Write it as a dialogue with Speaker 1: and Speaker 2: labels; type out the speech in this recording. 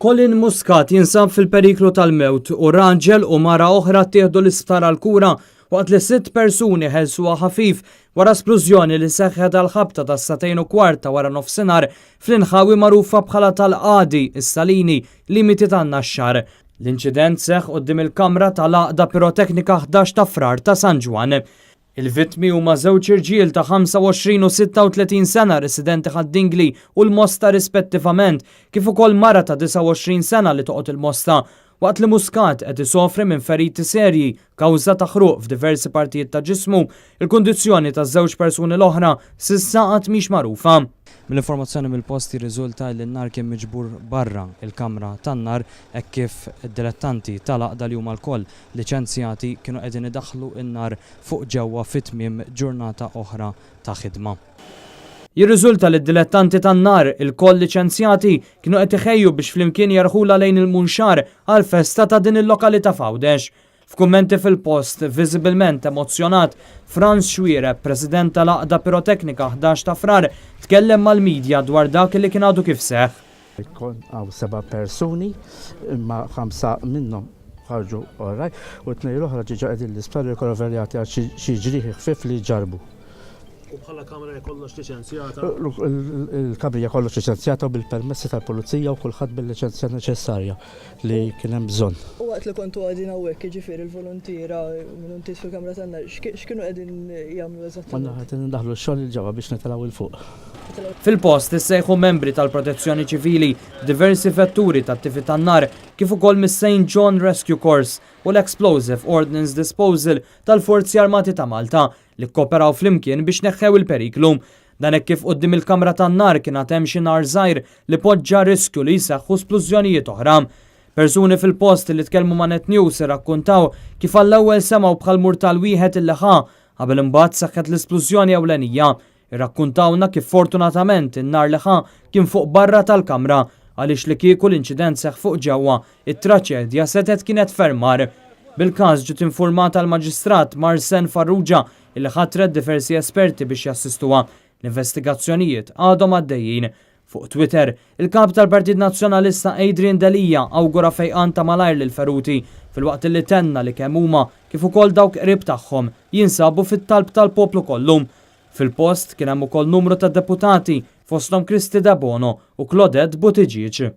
Speaker 1: Colin Muscat jinsab fil-periklu tal-mewt u raġel u mara oħra ttieħdu l-isptar għall-kura waqt li sitt persuni ħelsuha ħafif wara splużjoni li seħħet għall-ħabta tas-sagħtejn u kwart ta' wara nofsinhar fl-inħawi magħrufa bħala Tal-Qadi, is-Salini, limiti tan-Naxxar. L-inċident seħħ quddiem il-kamra tal-Għaqda Piroteknika 11 ta' Frar ta' San Ġwann. Il-vittmi huma żewġ irġiel ta' 25 u 36 sena residenti Ħad-Dingli u l-Mosta rispettivament, kif ukoll mara ta' 29 sena li toqgħod il-Mosta, waqt li Muscat qed isofri minn feriti serji kawża ta' ħruq f'diversi partijiet ta' ġismu. Il-kundizzjoni taż-żewġ persuni l-oħra s'issa għad mhix magħrufa. Mill-informazzjoni mill-post jirriżulta li n-nar kien miġbur barra l-kamra tan-nar hekk kif id-dilettanti tal-għaqda li huma lkoll liċenzjati kienu qegħdin idaħħlu n-nar fuq ġewwa fi tmiem ġurnata oħra ta' ħidma. Jirriżulta li d-dilettanti tan-nar, ilkoll liċenzjati, kienu qed iħejju biex flimkien jerħulha lejn il-Munxar għall-festa ta' din il-lokalità f'Għawdex. F'kummenti fil-post, viżibilment emozzjonat, Frans Xuereb, President tal-Għaqda Piroteknika 11 ta' Frar, tkellem mal-media dwar dak li kien għadu kif seħħ.
Speaker 2: Kien hawn seba' persuni, imma ħamsa minnhom ħarġu orrajt u t-tnejn l-oħra ġiġa qegħdin l-isptar rikoverjati għal xi ġrieħi ħfief li ġarbu.
Speaker 3: U bħala kamra hija kollox liċenzjata?
Speaker 2: Il-kamra hija kollox liċenzjata u bil-permessi tal-pulizija u kulħadd bil-liċenzja neċessarja li kien hemm bżonn.
Speaker 4: U waqt li kontu qegħdin hawnhekk, jiġifieri l-voluntiera, voluntiers fil-kamra tan-nar, x'kienu qegħdin jagħmlu eżattament?
Speaker 2: Konna qegħdin indaħħlu x-xogħol 'il ġewwa biex nitilgħu 'il fuq.
Speaker 1: Fil-post issejħu membri tal-Protezzjoni Ċivili b'diversi vetturi tat-tifi tan-nar kif ukoll mis-Saint John Rescue Corps u l-Explosive Ordnance Disposal tal-Forzi Armati ta' Malta li kkoperaw flimkien biex neħħew il-periklu. Dan hekk kif quddiem il-kamra tan-nar kien għad hemm xi nar żgħir li poġġa riskju li jseħħu splużjonijiet oħra. Persuni fil-post li tkellmu ma' Net News irrakkuntaw kif għall-ewwel semgħu bħal murtal wieħed illi ħa qabel imbagħad seħħet l-isplużjoni ewlenija. Irrakkuntawlna kif fortunatament in-nar li ħa kien fuq barra tal-kamra għaliex li kieku l-inċident seħħ fuq ġewwa, it-traċedja setgħet kienet ferm agħar. Bil-każ ġiet infurmata l-Maġistrat Marsen Farrugia illi ħatret diversi esperti biex jassistuha. L-investigazzjonijiet għadhom għaddejjin. Fuq Twitter, il-Kap tal-Partit Nazzjonalista Adrian Delia awgura fejqan ta' malajr lill-feruti filwaqt li tenna li kemm huma kif ukoll dawk qrib tagħhom jinsabu fit-talb tal-poplu kollu. Fil-post kien hemm ukoll numru ta' deputati fosthom Kristy Debono u Claudette Buttigieg.